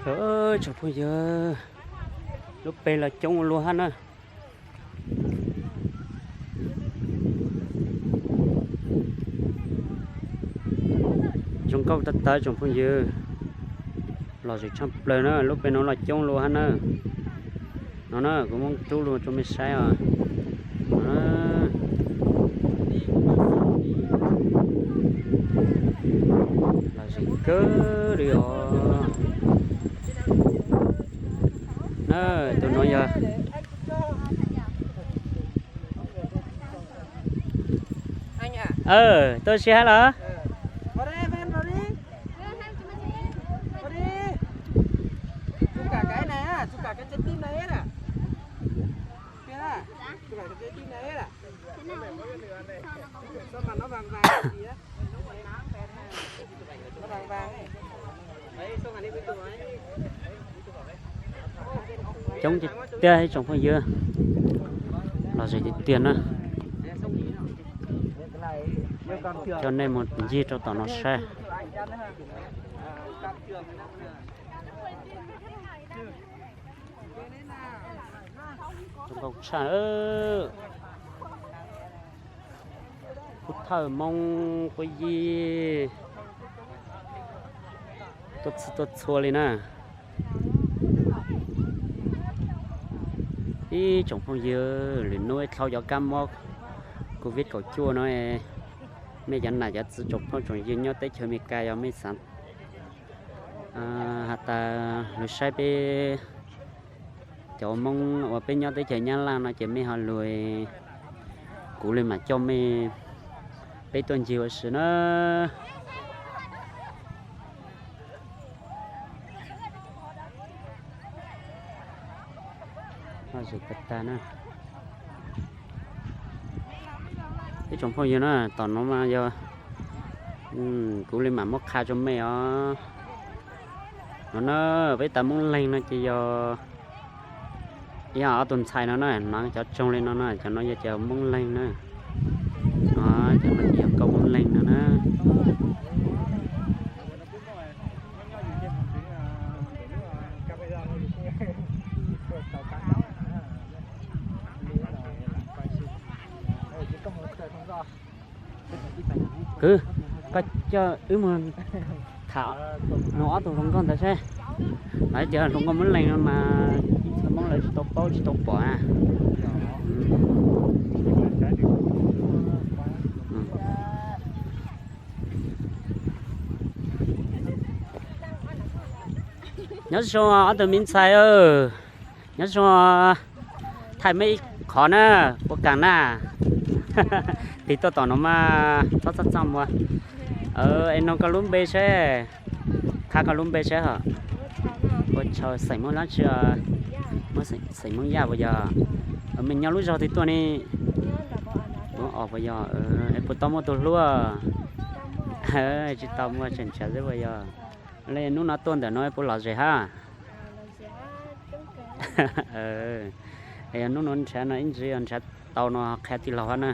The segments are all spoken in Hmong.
Tsoom phooj ywg, lub peg los coob ua luaj hab na. Zoo nkauj tag tag tsoom phooj ywg, lom zem tshaj plaws na, lub peg no los coob luaj hab na. No na, kuv muab rub lug rua mej saib os. Lom zem kawg li os. Na, tus nuav yog, tuaj sib hab los. Coob tiag tiag ib tsoom phooj ywg, lom zem tiag tiag na. Coj nej mus ncig rau tom no saib. Zoo nkauj tshaj. Pub thawj Moob Quav Yig tuaj txhua tuaj txhua li na. Ib tsoom phooj ywg, lwm hnub ib dlhau cov kab mob covid kaum cuaj no, mej cov nam cov txiv tsoom phooj tsoom ywg nyob teb chaws Amelikas yog mej xav has tas lug saib peb cov Moob uas peb nyob teb chaws Nyab Laj no ces mej ho lug, kuv li mam coj mej peb tuaj ncig ua si na. Ib tsoom phooj ywg na, tom no mas yog kuv li mam muab qha rua mej os. No na, peb tas Moob Leeg no ces yog ib ob tug ntxhais no na, hnav cov tsoog li no na, cov no yog cov Moob Leeg na. Cov no ces yog nkauj Moob Leeg no na. Kwv, koj coj wb mus tham no ob tug hluas nkauj ntawd seb. Lawv tias hluas nkauj Moob Leeg no mas ib txhia Moob lawv tsis tau paub tsis tau pom na. Nyob zoo ob tug me ntxhais, nyob zoo, thaij mej ib qho na, ua kaam na. Tig tuaj tom no mas txhob txaj txaj muag. Es noog koj lub npe seb, qha koj lub npe seb hos. Ua tsaug, xeem Moob dlaab tsi? Xeem Moob Yaj puas yog? Mej nyob lub zog twg tuaj ne? Os puas yog? Es puas tau muaj tug hlub? Tsis tau muaj, tseem nrhav xwb puas yog? Le hnub no tuaj ntawm no puas lom zem hab? Yog hnub no nrhav no ib ntsis yog nrhav tau no qhia tij laug hab na.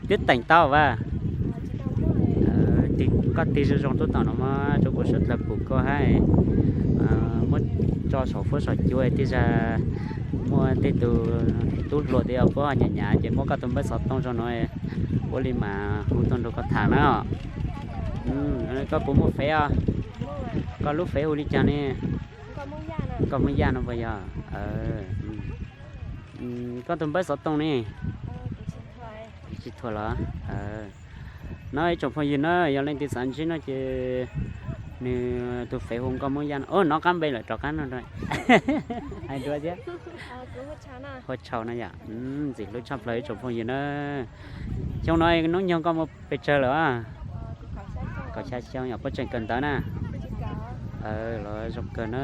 Twb teem tau vas. Koj tig zoo zoo tuaj tom no mas rau kuv suav dlawg pum koj hab, muab tso saum fuab saum cua, tej zag muaj tej tug tub hluas tej puab ho nyav nyav ces muab koj tus npawb xov tooj rau no, puab li mam hu tuaj nrug koj tham na. Koj puas muaj fev os? Koj lub fev hu li caag ne? Koj Moob Yaj no puas yog? Koj tus npawb xov tooj ne? Tsis thuam los? No ib tsoom phooj ywg na, yog leej twg xav ntsib no ces nws tus fev hu Nkauj Moob Yaj no. Nov qab npe lawm, rov qab no. Hais dua thiab. Hu Tshau no yom. Ntxim hlub tshaj plaws ib tsoom phooj ywg na. Xyoo no hnub nyoog koj muaj pes tsawg lawm? Kaum xya xyoo yom, puas tseem kawm ntawv na? Los zoo kawg na.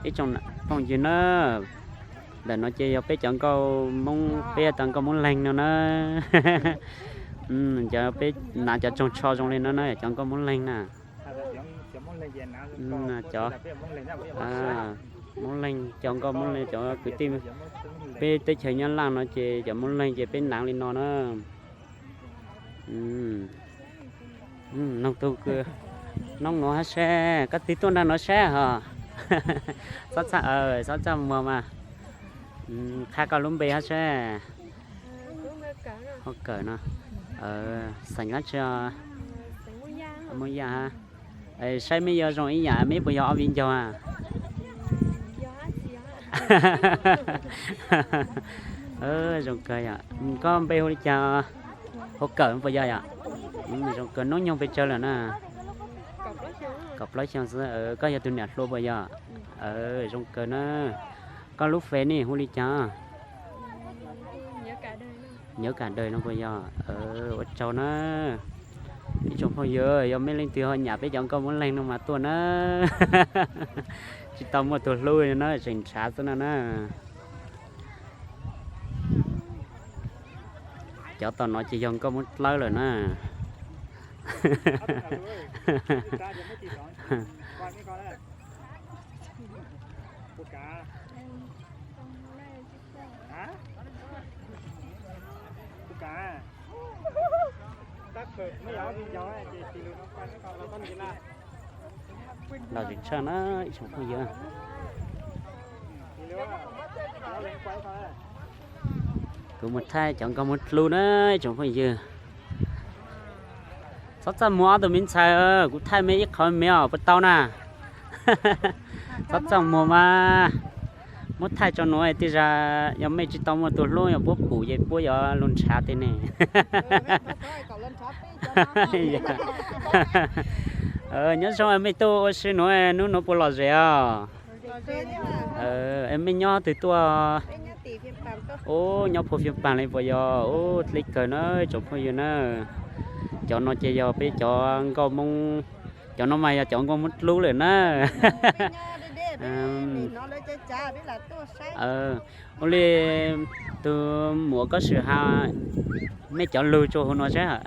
Ib tsoom phooj ywg na, ntawm no ces yog peb cov nkauj Moob, peb yog cov nkauj Moob Leeg no na. Cov peb hnav cov tsoog tsho zoo li no na, cov nkauj Moob Leeg na. Cov Moob Leeg, cov nkauj Moob Leeg, cov kwv tij peb teb chaws Nyab Laj no ces cov Moob Leeg ces peb hnav li no na. Noog tug kws Noob nuav hab seb, koj tig tuaj nrag nuav seb hos. Txhob txaj, txhob txaj muag mas. Qha koj lub npe hab seb. Hauv Kawm no. Xeem dlaab tsi? Hmoob Yaj hab. Saib meb yuav zoo ib yam meb puas yog ob viv ncaug a? Zoo kawg yom. Koj npe hu li cas? Hauv Kawm puas yog yom? Zoo kawg. Noob nyoog pes tsawg lawm na? Kaum plaub xyoo xwb. Koj yog tus niam hluas puas yog? Zoo kawg na. Koj lub fej ne hu li cas? Nyob Kam Daws no puas yog? Ua tsaug na. Ib tsoom phooj ywg, yog mej leej twg ho nyam peb cov nkauj Moob Leeg no mas tuaj na. Tsis tau muaj tus hlub na, tseem nrhav xwb no na. Cov tom no ces yog nkauj Moob Dlawb lawm na. Lom zem tshaj na ib tsoom phooj ywg. Kuv mus thaij cov nkauj Moob Dlub na ib tsoom phooj ywg. Txhob txaj muag ob tug me ntxhais, kuv thaij mej ib qho me os puas tau na? Txhob txaj muag mas. Muab thaij tso nuav tej zag yog mej tsis tau muaj tus hlub yog puab pum ces puab yuav lug nrhav tej ne. Nyob zoo mej tuaj ua si nuav, hnub nuav puas lom zem os? Mej nyob twg tuaj? Ub, nyob puag Fiaj Paag li puas yog? Ub, dleb kawg na tsoom phooj ywg na. Cov no ces yog peb cov nkauj Moob, cov no mas yog cov nkauj Moob Dlub lawm na. Ua li tus muam koj sim has mej cov lug tso huv no seb.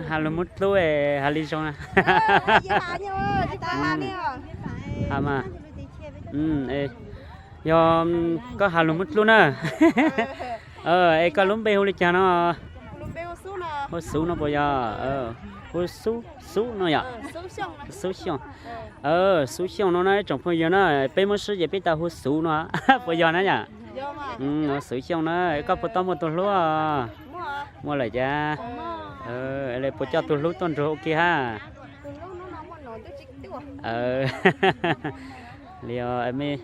Has lug Moob Dlub has li zoo na. Has mas, yog koj has lug Moob Dlub na. Es koj lub npe hu li cas no? Hu Xub no puas yog? Hu Xub, Xub no yom? Xub Xyooj. Xub Xyooj no na tsoom phooj ywg na, peb Moob Sib ces peb tau hu Xub no puas yog na yom? Xub Xyooj na, koj puas tau muaj tus hlub? Muaj lawm cas? Puas coj tus hlub tuaj nrug ua ke hab? Li os, mej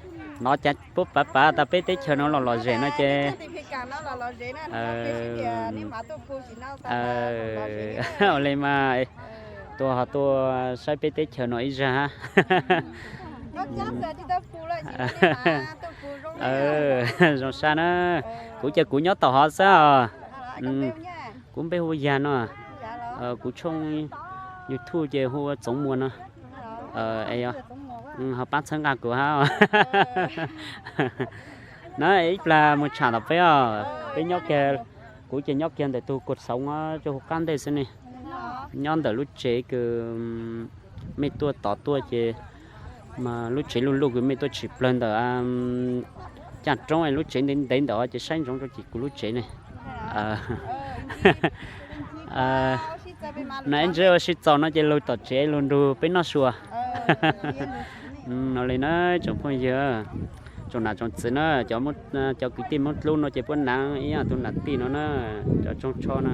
nov cas puab pav pav tas peb teb chaws no los lom zem no ces, ua li mas, tuaj ho tuaj saib peb teb chaws no ib zag hab. Zoo sab na. Kuv ces kuv nyob tom hov xwb os. Kuv npe hu Yag no. Kuv tshooj YouTube ces hu ua Txoov Muas no. Ho pab txhawb nqa kuv hab. Na ib plag mus tsham tom peb os. Peb nyob kiag, kuv ces nyob kiag ntawm tug Kuam Xoov rau hauv qab ntej xwb ne. Nyob ntawm lub tsev kws mej tuaj tod tuaj ces, mas lub tsev luj luj kws mej tuaj tshwm plawg ntawm caj roob, lub tsev ntev ntev ntawm ces saib ntsoov rau ces kuv lub tsev ne. Na ib ntsis ua si txaus no ces lug tom tsev lug nrug peb noj sua. No li na tsoom phooj ywg, tsoom nam tsoom txiv na, cov kwv tij Moob Dlub no ces puab naav ib yam tug nam tij no na, cov tsoog tsho na.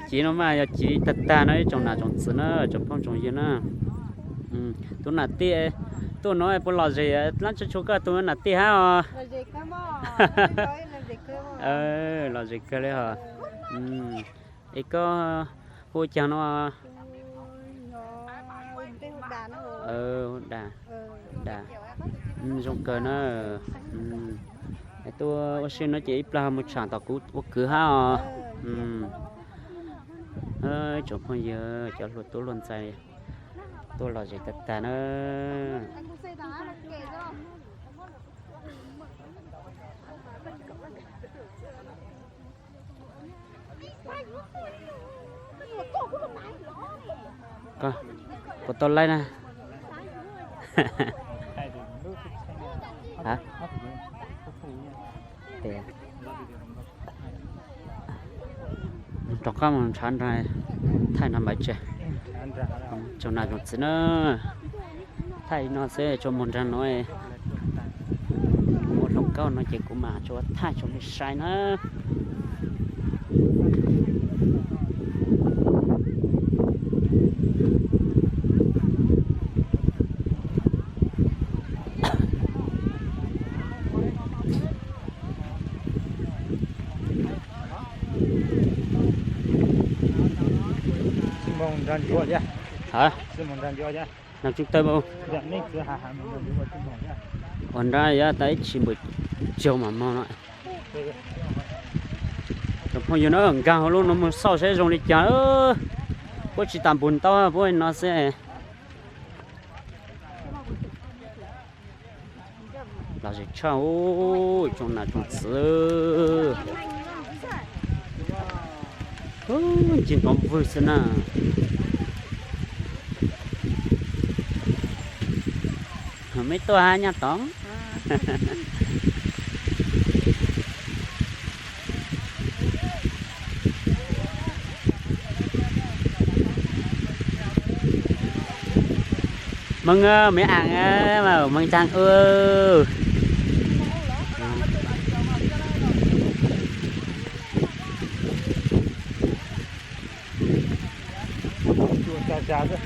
Civ no mas yog civ tag tag no ib tsoom nam tsoom txiv na, tsoom phooj tsoom ywg na. Tus nam tij tuaj no puas lom zem dlaab tsi tshua koj tus nam tij hab os? Lom zem kawg li hos. Es koj hu caag no? Dag, Dag, zoo kawg na. Tuaj ua si no ces ib plag mus tsham tom kuv ua kwv hab os. Tsoom phooj ywg, cov hluas tub hluas ntxhais tuaj lom zem tag tag na. Puas tau laib na? Ha? Rov qab mus nrhav nra, thaij nra npaiv tsev. Tsoom nam tsoom txiv na, thaij no xwb, tsuas mus nra no, mus hluas nkauj no ces kuv mam tsuas thaij tsuas li sai na. Hov, nag tseem tawg mus. Ua nrab yog tas ib tsis npum tsaug mam moog no. Cov phooj ywg na, nkag hauv lub no mus xauj saib zoo li cas, puab tsis tas npus ntaub puab no xwb. Los zem tshaj, tsoom nam tsoom txiv, ncig nrov vwg xwb na. Meb tuaj hab nyaj tod. Mej aam, mej nraag u.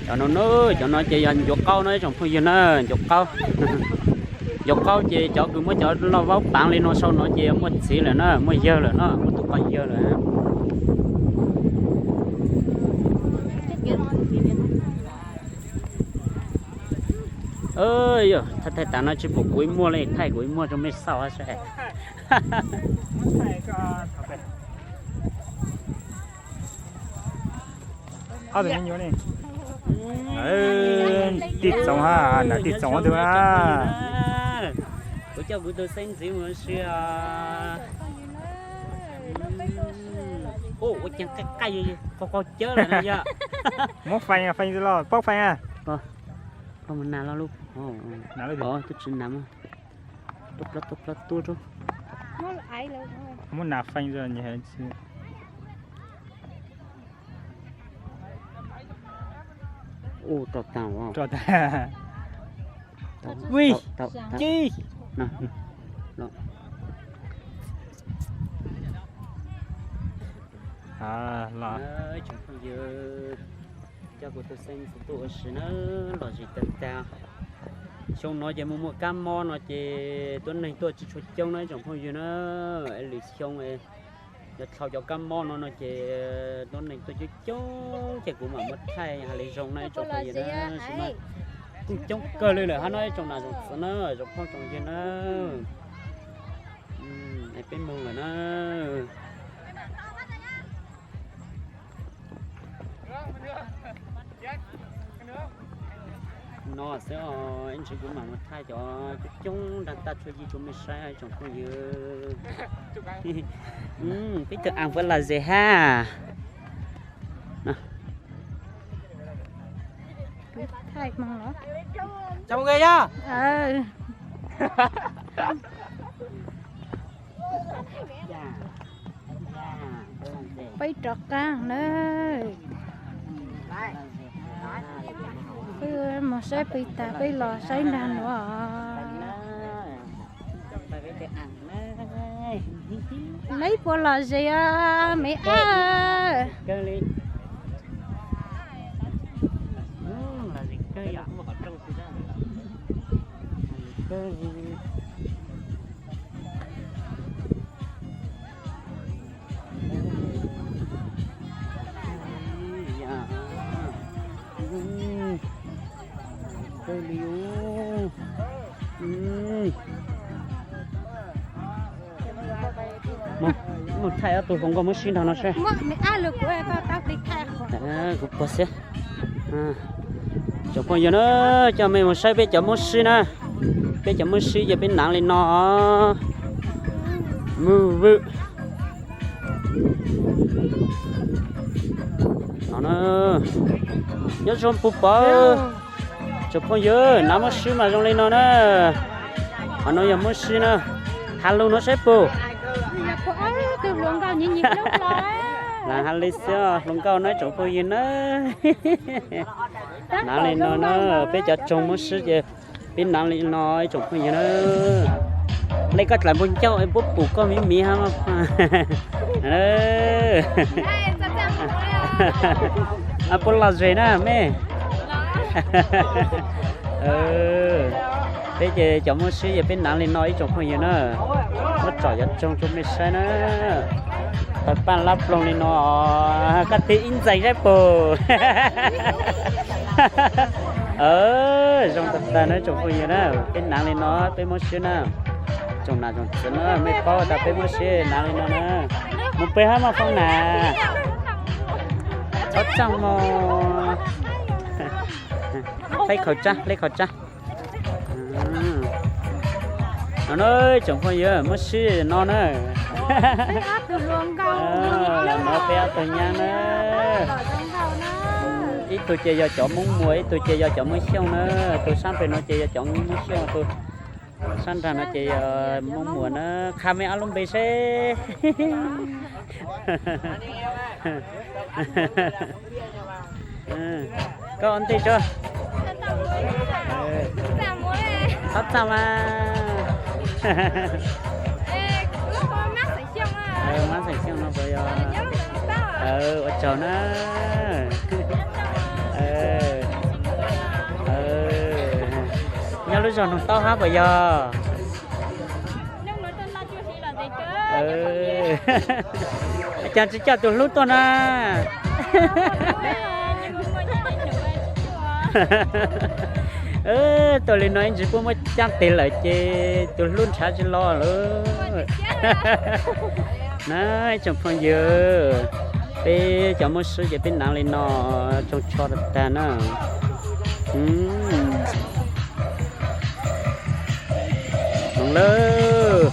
Cov no, cov no ces yog ncuav qaub no ib tsoom phooj ywg na, ncuav qaub. Ncuav qaub ces cov kws muab cov loj vaub paav li no sau no ces muaj txiv lawm na, muaj yawg lawm na, muaj tug quas yawg lawm. Yog thaij thaij tas no tsis pum kuv ib muag li, thaij kuv ib muag rau mej xauj saib. Tij Txoov hab, nam Tij Txoov ntag. Kuv coj kuv tus xeeb ntxwv mus ua si os. Ua caag qaj qaj, qaug qaug cawb lawm na yog. Muab feem, feem los paub feem. Koj mus nas los lub, tub tsi nas, tuaj plab tuaj plab tuaj rau. Muab nas feem. Ua rau tag, vij, ci. Tsoom phooj ywg, coj kuv tus xeeb ntxwv tuaj ua si na, los zem tag tag. Xyoo no ces muaj muaj kab mob no ces tuab neeg tuaj tsis tshua coob na tsoom phooj ywg na. Lwm xyoo yog dlhau cov kab mob no no ces tuab neeg tuaj coob coob ces kuv mam muab thaij has li zoo na tsoom phooj ywg na. Kuj coob kawg li lawm hab no tsoom nam tsoom txiv na, tsoom phooj tsoom ywg na. Peb moog lawm na. No xwb os, ib ntsis kuv mam mus thaij cov coob coob nraag taj tshua yig rau mej saib tsoom phooj ywg. Peb tug aam puab los zem hab. Peb rov qaab na. Peb moog saib peb tas peb los saib nraag nuav. Neb puas lom zem os me ab? Mus thaij ob tug hluas nkauj Moob Sib nrog no seb. Kuv puag xwb. Tsoom phooj ywg na, coj mej mus saib peb cov Moob Sib na. Peb cov Moob Sib ces peb naav li no. Mus vwm. No na, nyob zoo puag pov. Tsoom phooj ywg, naav Moob Sib mas zoo li no na. Qhov no yog Moob Sib na. Has lug no saib puag. Tus hluas nkauj nyiv nyiv hlub los. Lam hais li xwb, hluas nkauj no ib tsoom phooj ywg na. Hnav li no na, peb cov tsoog Hmoob Sib ces peb hnav li no ib tsoom phooj ywg na. Lej koj dlaim npua ncauj puab pum koj miv miv hab. Puab lom zem na mej. Peb ces cov Hmoob Sib ces peb hnav li no ib tsoom phooj ywg na. Muab tsom cov tsoog rua mej saib na. Tawg paj lab ploog li no, koj tig ib ntxees saib puas. Zoo tag tag na tsoom phooj ywg na, peb hnav li no peb muab sib na. Tsoom nam tsoom txiv na, mej paub tas peb muab sib hnav li no na. Mus pem hab maj foob na. Txhob txaj mog. Hleb khaus tsab, hleb khaus tsab. No na tsoom phooj ywg, muab sib no na. No peb ob tug nyab na. Ib tug ces yog cov Hmoob Muas, ib tug ces yog cov Hmoob Xyooj na. Tus sab pem no ces yog cov Hmoob Xyooj, tus sab nrag no ces yog Hmoob Muas na. Qha mej ob lub npe seb. Koj ua ntej tso. Txhob txaj mas. Mab Xeem Xyooj no puas yog? Ua tsaug na. Nyob lub zog Noog Taub hab puas yog? Cas tsis coj tus hlub tuaj na? Tuaj li no ib ntsis puab muab caab teg lawm ces tus hlub nrhav tsis los lawm. Na ib tsoom phooj ywg, peb cov Hmoob Sib ces peb hnav li no, tsoog tsho tag tag na. Hmoov lawm.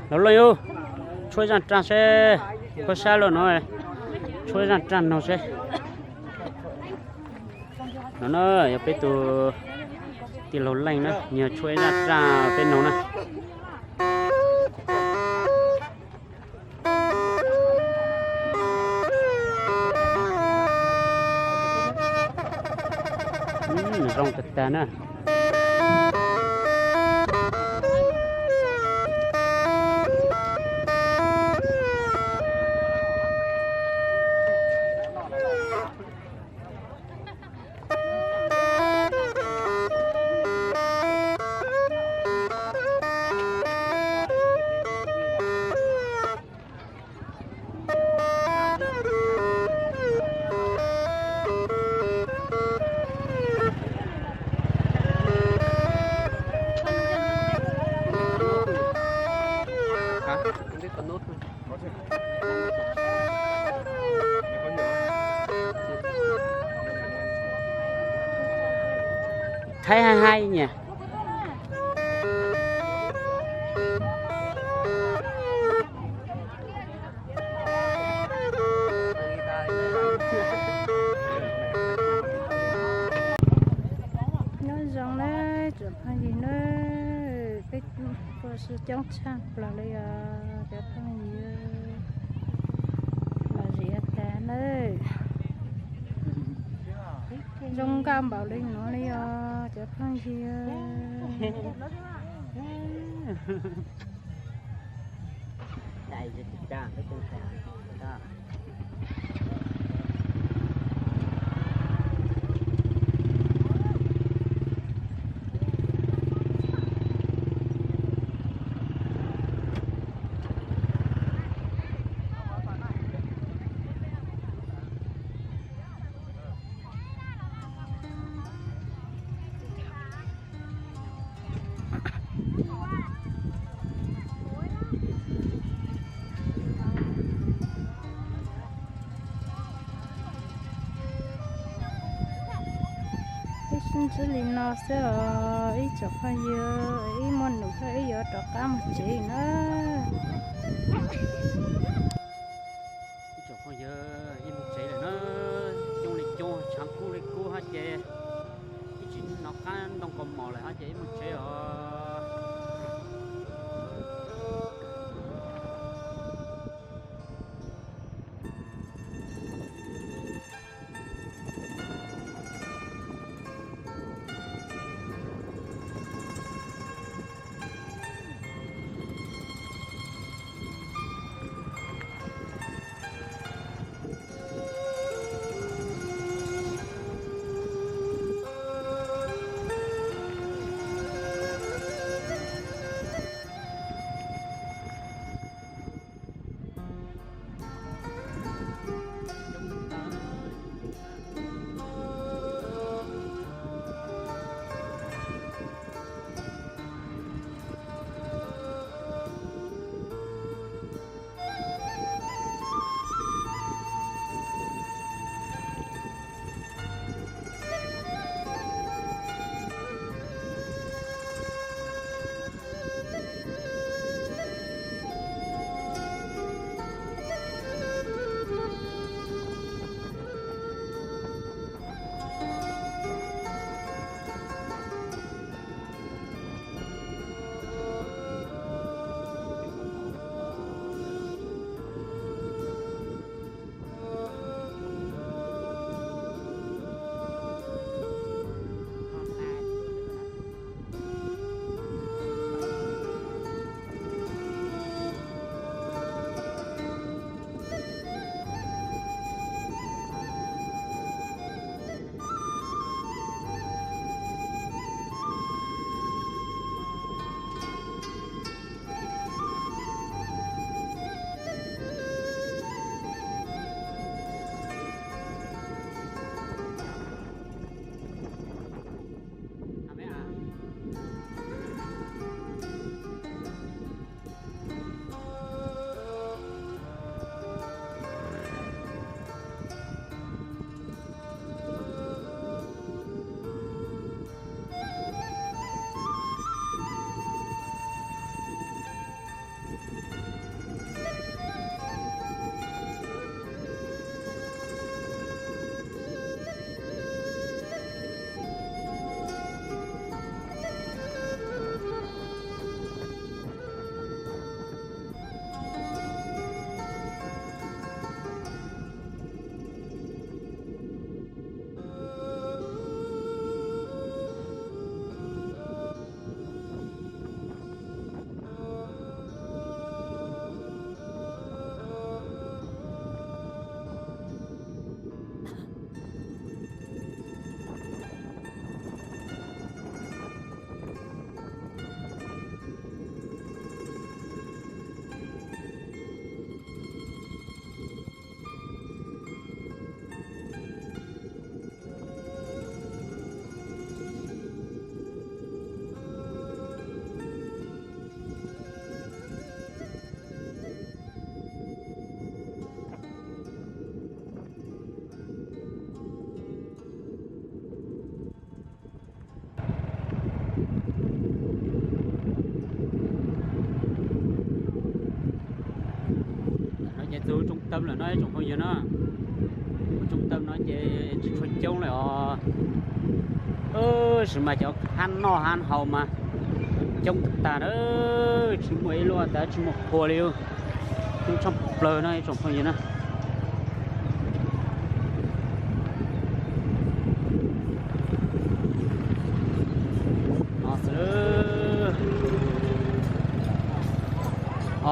Los los yus, tshuab zaj raj seb, koj sab los no, tshuab zaj raj noog seb. No na yog peb tus tij laug Leej na, yog tshuab zaj raj peb noog na. Zoo tag tag na. Thaib haj haib nyaj. Nyob zoo nawb tsoom phooj ywg nawb, peb tuaj sib coob tshaj plaws li os cov phooj ywg. Los zem tas nawb. Zoo nkauj npaum li no li os cov phooj ywg. Ib sib ntsib li no xwb os ib tsoom phooj ywg, ib muaj num koj ib yuav rov qab mus tsev na. Ib tsoom phooj ywg, ib mus tsev lawm na. Coob li coob, tshav kub li kub hab ces ib tsis nov qab ntoo kaus mom lawm hab ces ib mus tsev os. No ces txog trung tâm lawm no tsoom phooj ywg na. Trung tâm no ces tsis tshua coob lawm os. Tab sis mas cov hab noj hab haus mas coob tag na, tsis muaj ib lub ntawd tsis muaj qhua li. Coob tshaj plaws no ib tsoom phooj ywg na.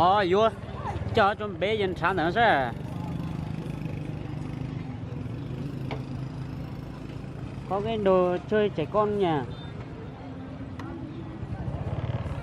Os, yuav coj tso npev ces nrhav ntawm no saib. Có cái đồ chơi trẻ con nha.